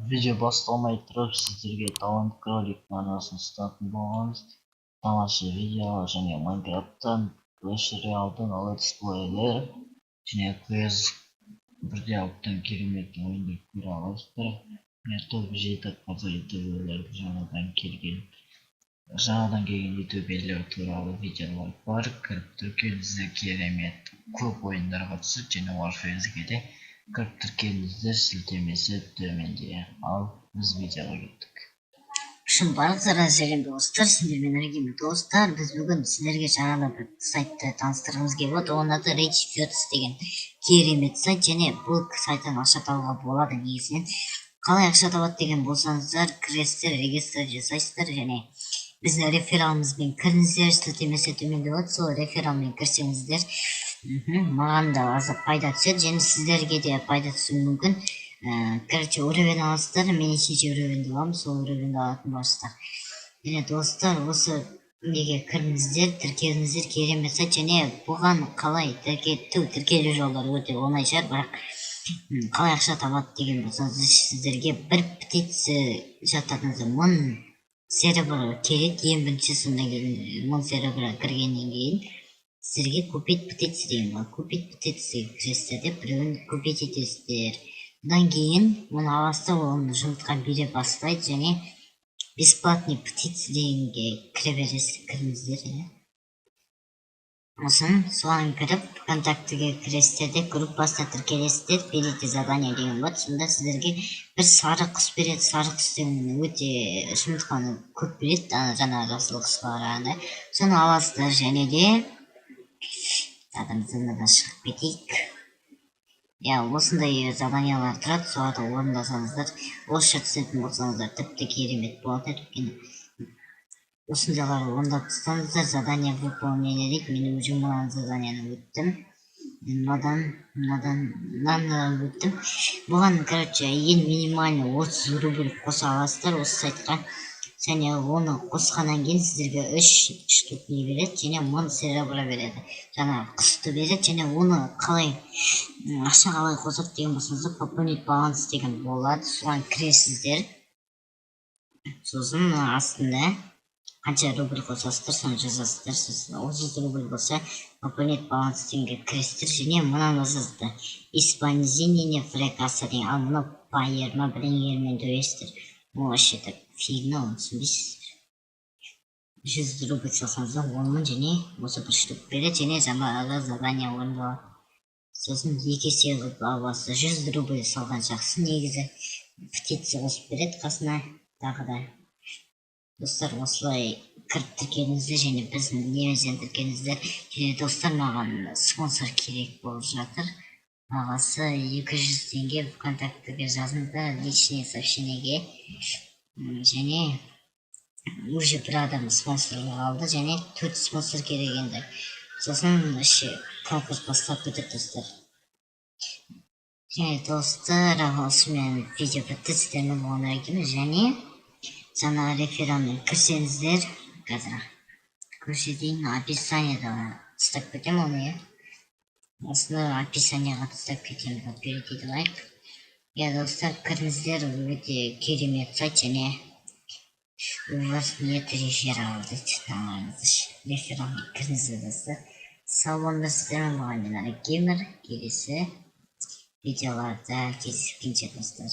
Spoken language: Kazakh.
Видео басталмай тұрып, сіздерге Талант Кроликтің арнасын ұсынатын боламыз. Тамаша видео және Майнкрафттан, Clash Royale'дан летсплейлер және CS 1.6-тан керемет ойындар көре аласыздар. Және топ 7 қазақ ютуберлердің жаңадан келген ютуберлер туралы видеолар бар. Кіріп тіркеліңіздер, керемет көп ойындарға түседі және Warface'ге де кіріп тіркеліңіздер, сілтемесі төменде. Ал біз видеоға кеттік. Шын барлықтарыңа сәлем, достар! Сендермен Регина. Достар, біз бүгін сіздерге жаңадан бір сайтты таныстырғымыз келіп отыр. Оның аты Rich Birds деген керемет сайт және бұл сайттан ақша табуға болады негізінен. Қалай ақша табады деген болсаңыздар, кіресіздер, регистрация жасайсыздар және біздің рефералымызбен кіріңіздер, сілтемесі төменде болады. Сол рефералмен кірсеңіздер, маған да аздап пайда түседі және сіздерге де пайда түсуі мүмкін. Короче, уровень аласыздар. Мен нешінші уровеньді аламын, сол уровеньді алатын боласыздар. Және, достар, осы неге кіріңіздер, тіркеліңіздер, керемет сайт. Және бұған қалай тіркелу жолдары өте оңай шығар, бірақ қалай ақша табады деген болсаңыз, сіздерге бір птица жататын 1000 серебро керек ең бірінші. Содан кейін 1000 серебро кіргеннен кейін сіздерге «Купить птицу» деген болады. «Купить птицу» кіресіздер деп, біреуін купить етесіздер. Одан кейін оны аласыздар, оны жұмыртқа бере бастайды. Және «Бесплатный птица» дегенге кіре бересіз, кіріңіздер, иә. Сосын соған кіріп, ВКонтактіге кіресіздер де, группасына тіркелесіздер. «Берите задание» деген болады. Сонда сіздерге бір сары құс береді. Сары құс деген өте жұмыртқаны көп береді ана жаңағы жасыл құсқа қарағанда. Соны аласыздар. Және де мынадан шығып кетейік, иә. Осындай заданиялар тұрады, соларды орындасаңыздар, орысша түсінетін болсаңыздар, тіпті керемет болады. Өйткені осындайларды орындап тастаңыздар. «Задание выполнение» дейді. Мен уже мына заданияны өттім, мынадан, мынадан, мынаны өттім. Бұған, короче, ең минимальный 30 рубль қоса аласыздар осы сайтқа. Және оны қосқаннан кейін сіздерге үш штук не береді және 1000 серебро береді, жаңағы құсты береді. Және оны қалай, ақша қалай қосады деген болсаңыздар, «Пополнить баланс» деген болады, соған кіресіздер. Сосын астында қанша рубль қосасыздар, соны жазасыздар. Сосын 30 рубль болса, «Пополнить баланс» дегенге кіресіздер және мынаны жазасыздар: «Использование фрекаса» деген. Ал мынау Пайер ма, бірдеңелермен төлейсіздер. Ол вообще так фигня, оны түсінбейсіздер. 100 рубль салсаңыздар, 10 000 және осы бір штук береді және жаңағы задание орындалады. Сосын екі есе қылып аласыз. 100 рубль салған жақсы негізі, птица қосып береді қасына тағы да. Достар, осылай кіріп тіркеліңіздер және біздің немізден тіркеліңіздер. Және, достар, маған спонсор керек болып жатыр. Бағасы 200 теңге. ВКонтактіге жазыңыздар личный сообщениеге. Және уже бір адам спонсорлық алды және төрт спонсор керек енді. Сосын вообще конкурс басталып кетеді, достар. Және, достар, осымен видео бітті. Сіздермен болған Регина. Және жаңағы рефералмен кірсеңіздер, қазір көрсетейін, описаниеда тастап кетемін оны, иә. Осыны описанияға тастап кетемін, перейти лайк, иә. Достар, кіріңіздер, өте керемет сайт. Және «У вас нет реферала» дейді. Рефералмен кіріңіздер, достар. Сау болыңдар! Сіздермен болған Динара Геймер. Келесі видеоларда кездескенше, достар!